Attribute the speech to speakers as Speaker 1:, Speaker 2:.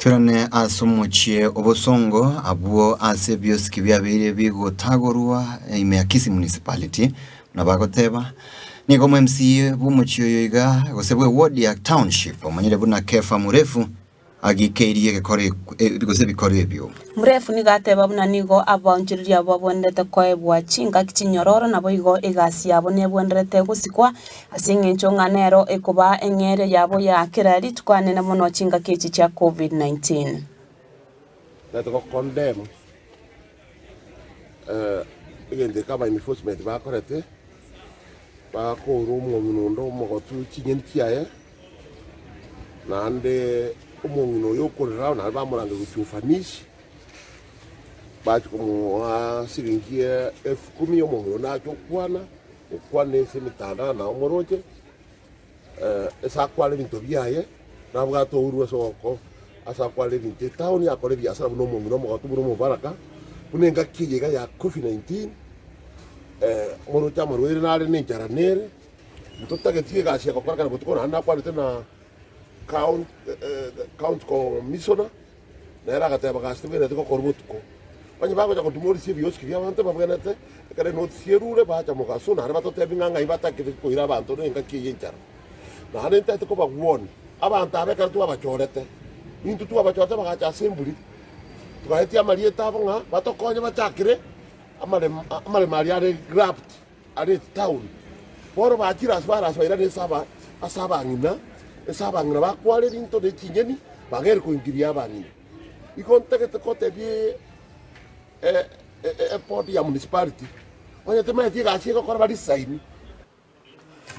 Speaker 1: Torane ase omochie obosongo abwo ase ebiosiki biabeire bigotagorwa ime ya Kisii Municipality, buna bagoteba, nigo omo MCA bw'omochie oyo iga gose bwe ward ya Township omanyire buna Kefa Murefu agikeirie egekoro gose ebikoro ebio.
Speaker 2: Murefu nigo ateba buna nigo abaonchoreria abwo babwenerete koebwa chingaki chinyororo naboigo egasi yabo nebwenerete gosikwa Ase engencho ng'a nero ekoba eng'eria yabo ya kera rituko anene mono chingaki echi chia Covid-19.
Speaker 3: Tari gokondem egento eke aba enforcement bakorete, bakoura omong'ina onde omogotu chinyeni chiaye, naende omong'ina oyo okorera naende bamorangeria gochia ofanishi, bachia komoa siringi elfu kumi, omong'ina onde nache okwana. Gokwana ase emetandao na omoroche, ase akware ebinto biaye, nabwate ouru ase ogoko ase akware ebinto etown akore ebiasara buna omong'ina omogotu buna omobaraka, buna engaki eye iga ya covid 19, omoroche amarwaire nare na enchara nere, ntotageti egasi egokora kare botuko naende nakwanete na county commissioner. Nere agateba, Gasi tibwenereti gokorwa botuko. Onye bagocha gotumorisia ebiosiki bi'abanto babwenerete, ekero enotisi erure, bacha mogaso, naende batotebie ng'a ng'ai batakire koira abanto nengaki eye enchara. Naende ntaete kobagwonia, abanto aba ekero twabachorete, intwe twabachorete bagacha ase emburi, togaetia amarieta abo ng'a batokonye bachakere amaremo amaremo aria are grabbed. are etaoni. Bono bachire ase barase bairane ase aba ase abang'ina, ase abang'ina bakware ebinto ne chinyeni, bagere koingiria abang'ina. Igo ntagete kotebia e- e- eboard ya municipality, onye temanyeti egasi egokora baresign.